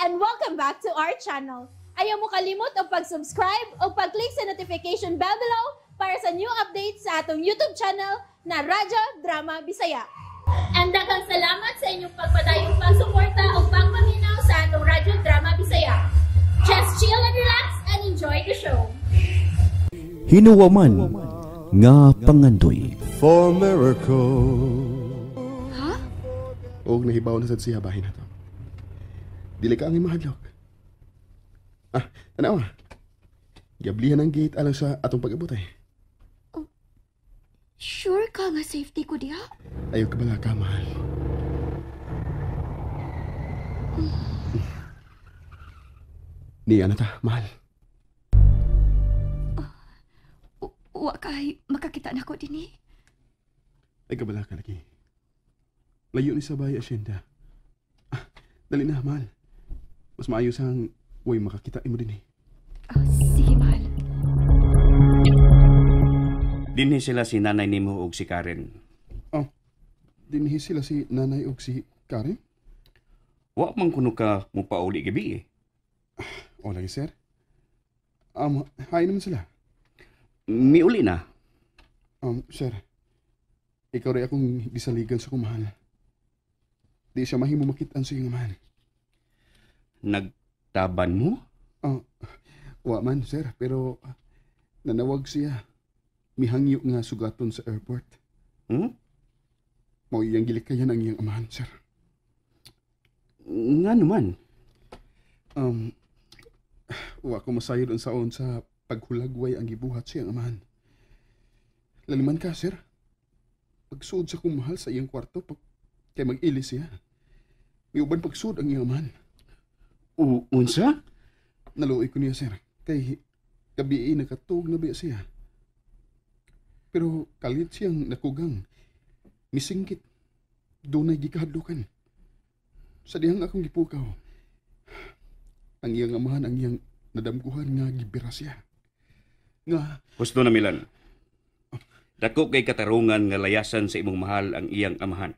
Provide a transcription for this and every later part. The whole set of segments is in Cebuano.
And welcome back to our channel. Ayaw mo kalimot og pag-subscribe o pag-click sa notification bell below para sa new updates sa atong YouTube channel na Radyo Drama Bisaya. And daghang salamat sa inyong pagpadayong pagsuporta o pagpaminaw sa atong Radyo Drama Bisaya. Just chill and relax and enjoy the show. Hinuwaman nga pangandoy. For miracle. Ha? Og nahibaw na sad siya bahin na to. Dili ka ang imahadlok. Ah, tanawa. Giablihan ang gate alang sa atong pag-abot ay. Oh, sure ka nga safety ko diha? Ayaw ka bala ka, mahal. Niya na ta, mahal. Oh, wa kay makakita na ko dinhi. Ay kabala ka lagi. Layo ni sa bahay asyenda. Ah, dali na, mahal. Mas maayos ang way makakita imo dinhi. Oh, sige, mahal. Dinhi sila si nanay nimo og si Karen. Oh, dinhi sila si nanay og si Karen? Wa man kuno ka mopauli gabi eh. O lagi, sir. Hi naman sila. Miuli na. Sir, ikaw rin akong gisaligan sa kumahal. Di siya mahimo makitaan sa iyong amahan. Nagtaban mo? Oh, wa man, sir. Pero nanawag siya. Mihangyo nga sugaton sa airport. Hmm? Mao iyang gilikayan ang iyang amahan, sir. Nga naman. Wa ko masayod ang saon sa paghulagway ang gibuhat siyang amahan. Laliman ka, sir. Pagsuod sa kong mahal sa iyang kwarto, kay mag-ilis siya. May uban pagsuod ang iyang amahan. Unsa? Naluoy ko niya, sir. Kay gabi nakatug na biya siya. Pero kalit siyang nakugang. Misingkit. Dunay gikahadlukan. Sa dihang akong gipukaw, ang iyang amahan, ang iyang nadamguhan nga gibira siya. Nga... Husto na, Milan. Dako kay katarungan nga layasan sa imong mahal ang iyang amahan.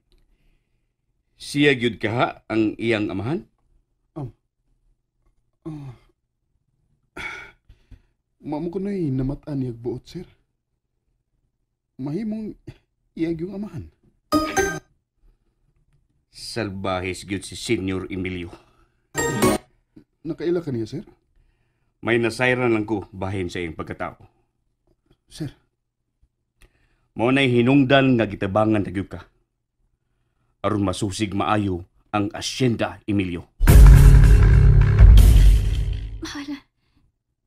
Siya gyud kaha ang iyang amahan? Mamo ko na'y namatan niyag buot, sir. Mahimong iyag yung amahan. Salbahis gyud si Senyor Emilio. Nakaila ka niya, sir? May nasayran lang ko bahin sa iyang pagkatao. Sir? Mao na'y hinungdan nga gitabangan ta gyud ka. Aron masusig maayo ang asyenda, Emilio. Mahal,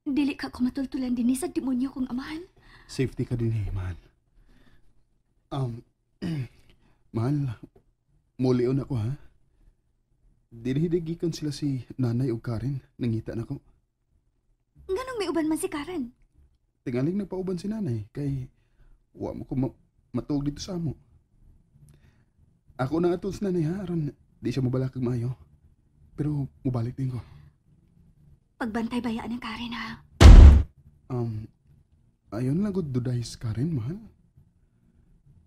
dili ka ko matultulan dinhi sa demonyo kong amahan. Safety ka dinhi, mahal. Mahal, mulion ako ha. Dinhi gikan sila si Nanay ug Karen. Nangita na ko. Nganong may uban man si Karen? Tingaling nagpauban si Nanay kay wa mo ko matuog dito sa amo. Ako na atol si Nanay ha, aron di siya mabalakag maayo. Pero mubalik din ko. Pagbantay bayaan ng Karen ha. Ayon lang gud duday si Karen, mahal.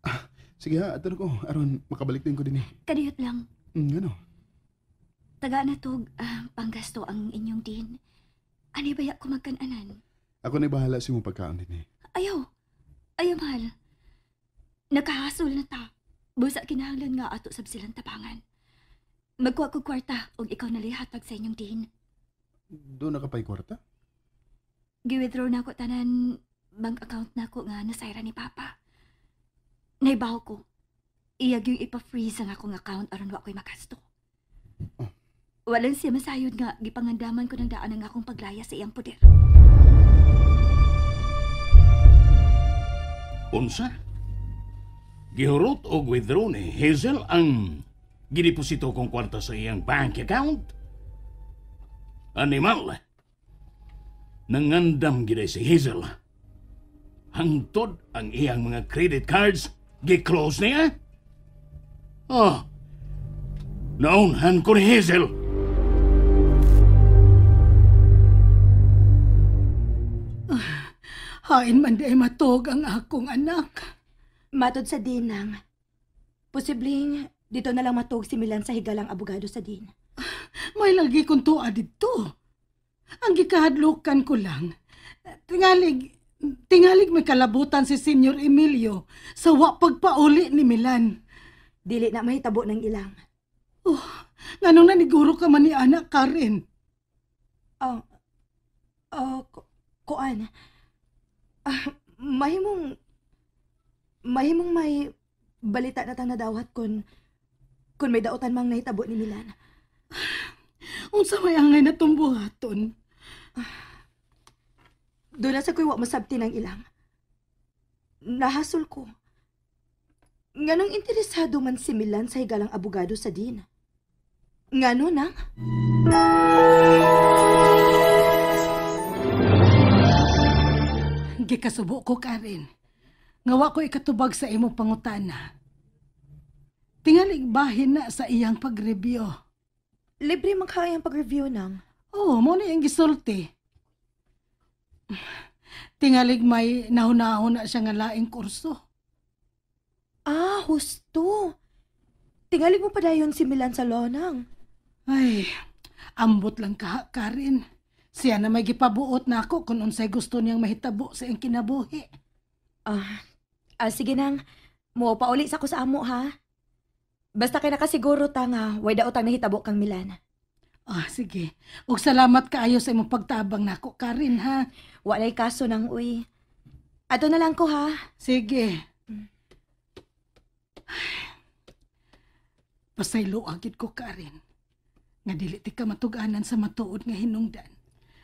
Ah, sige ha, ato na ko aron makabalik din ko dinhi. Kadiyot lang. Ano? Taga na tog, panggasto ang inyong din. Ani baya ko magkananan? Ako na bahala sa imong pagkaon dinhi. Ayaw. Ayaw, mahal. Nakahasol na ta. Busa kinahanglan nga ato sab silang tabangan. Magkuha ko kwarta og ikaw nalihatag sa inyong din. Doon na ka pa'y kwarta? Gi-withdraw na ako tanan bank account na ako nga nasayra ni Papa. Naibaw ko. Iyag yung ipa-freeze ang akong account aron wa ko'y makasto. Oh. Walang siya masayod nga gipangandaman ko ng daan ang akong paglaya sa iyang poder. Unsa? Gihurot og withdraw ni Hazel ang gideposito kong kwarta sa iyang bank account? Animal! Nangandam giday si Hazel. Hangtod ang iyang mga credit cards gi-close niya? Oh, naunhan ko ni Hazel. Hain man di ay matog ang akong anak. Matod sa dinang. Posibleng dito na lang matog si Milan sa higalang abogado sa din. May lagi kong tuwa dito. Ang gikahadlukan ko lang, tingalig may kalabutan si Senyor Emilio sa wa pagpauli ni Milan. Dili na mahitabo ng ilang. Oh, nganong naniguro ka man ni anak, Karen? Kuan. Mahimong may balita na tang nadawat kun may dautan mang nahitabo ni Milan. Unsa may angay na tumbuhaton? Doon na sa ko'y wa masabti ng ilang. Nahasol ko. Nganong interesado man si Milan sa higalang abogado sa din? Ngano nang? Gikasubo ko, Karen. Nga wa ko ikatubag sa imong pangutana. Tingalig bahin na sa iyang pag-review. Libre man kaya ang pag-review nang? Oo, mo na iyang gisulti. Tingalig may nahunahon na siya nga laing kurso. Ah, husto. Tingalig mo pa dayon si Milan sa lonang. Ay, ambot lang ka, Karen. Siya na may gipabuot na ako kung unsay gusto niyang mahitabo sa iyang kinabuhi. Sige nang. Mupauli sa ko sa amo, ha? Basta kay nakasiguro ta nga, way daotang nahitabo kang Milan. Ah, sige. Ug salamat kaayo sa imong pagtabang nako, Karen, ha? Walay kaso nang uy. Ato na lang ko, ha? Sige. Pasaylo agid ko, Karen. Nga dili ti ka matug-anan sa matuod nga hinungdan.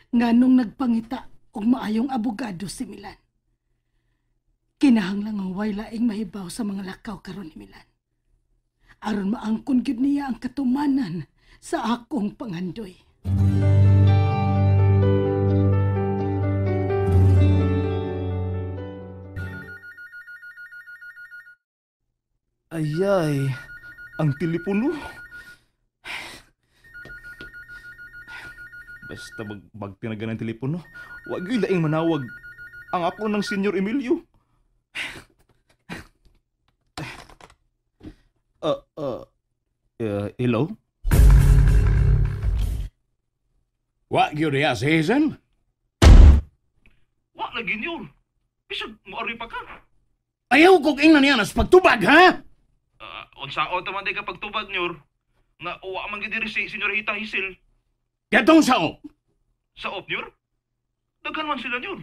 Nganong nagpangita og maayong abogado si Milan. Kinahanglan nga way laing mahibaw sa mga lakaw karon ni Milan. Aron maangkon gyud niya ang katumanan sa akong pangandoy. Ayay, ang telepono. Basta magtinagan ng telepono, wag laing manawag ang ako ng Senyor Emilio. Hello? Wa gyud diha si Hazel? Wa lagi niyo. Bisag moari pa ka. Ayaw kog ingnan niya nas pagtubag, ha? Unsaon ta man di ka pagtubag niyor? Nga wa man gid diri si Senyorita Hazel. Kadtong saop. Saop niyor? Daghan man sila niyor.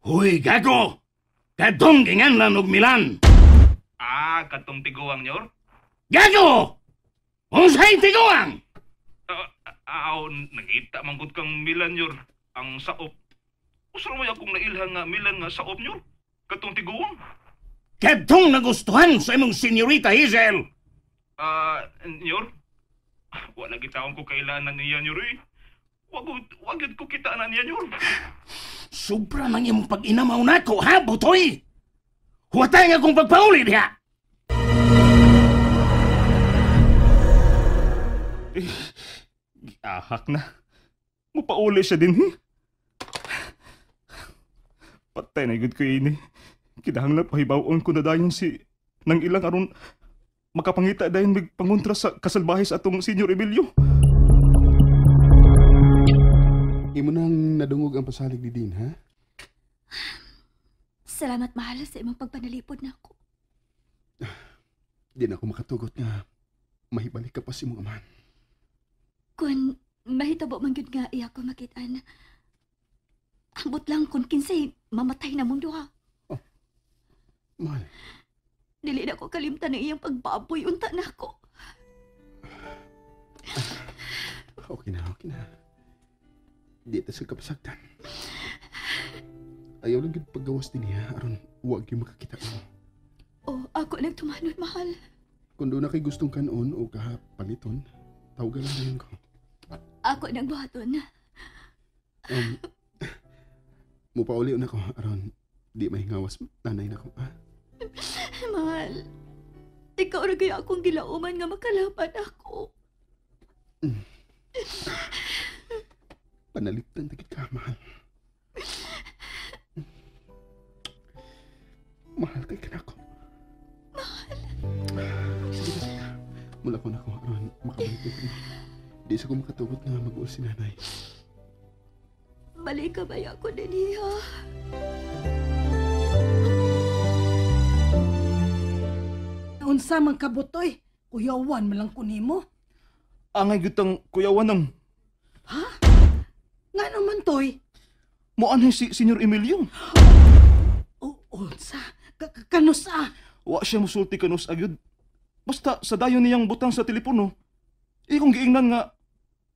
Huy, gago! Kadtong ginganlan og Milan. Ah, kadtong tiguang niyor? Gago! Unsay tiguang? Aw, nangita manggod kang Milan yor ang saop. Usra mo akong nailhan nga Milan nga saop nyor? Katong tiguang? Kadtong nagustuhan sa imong Senyorita Hazel. Nyor? Wala gitawon ko kailanan niya nyor eh. Wag ko kita na niya nyor. Sobra man imong pag-inamaw nako, ha, butoy? Huwatay nga kong pagpauli diha. Giahak na. Mupauli siya din, he? Patay na gud ko ini. Kinahanglan pahibawon ko na dayon si nang ilang aron makapangita dayon mig pangontra sa kasalbahe sa atong Senyor Emilio. Imo nang nadungog ang pasalig ni Dean, ha? Salamat, mahal, sa imong pagpanalipod nako. Di na ako makatugot nga mahibalik ka pa sa imong amahan. Kun mahitabo man gyud nga iya ko makit-an. Ambot lang kun kinsay mamatay na mong duha. Oh, mahal. Dili na ko kalimtan ang iyang pagbaboy unta nako. Okay na, okay na. Di ta sa kapasagdan. Ayaw lang gyud paggawas din niya aron wa gyud makakita mo. Oh, ako nagtumanon, mahal. Kung doon na kay gustong kanon o kahapaliton, tawagan lang dayon ko. Ako nagbuhaton. Mupauli na ko aron di mahingawas nanay na ko, ha? Mahal, ikaw ra kaya akong gilauman nga makalaban ako. Panaliptan ta gid ka, mahal. Mahal kay kanako. Mahal. Sige, sige. Mula ko na ko aron makabalik ko. Di sa ko makatugot nga mag-uol si nanay. Balik ka ba ako dinhi, ha? Unsa man kabutoy, kuyawan man lang ko nimo. Angay gyud tang kuyawan nang Ngano man toy? Moanhi si Senyor Emilio. O unsa? Kanusa? Wa siya musulti kanus agyud. Basta sa dayon niyang butang sa telepono, ikong giingnan nga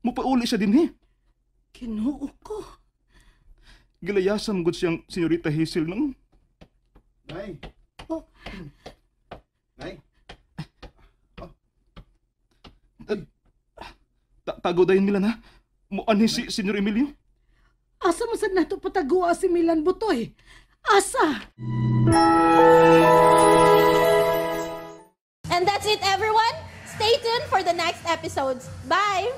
mupauli siya dinhi. Kinuo ko. Gilayasan gud siyang Senyorita Hazel nang. Nay! Oh. Nay! Tago dayon Milan ha. Moanhi si Senyor Emilio. Asa man sad nato patagoa si Milan Butoy? Asa? And that's it, everyone. Stay tuned for the next episodes. Bye!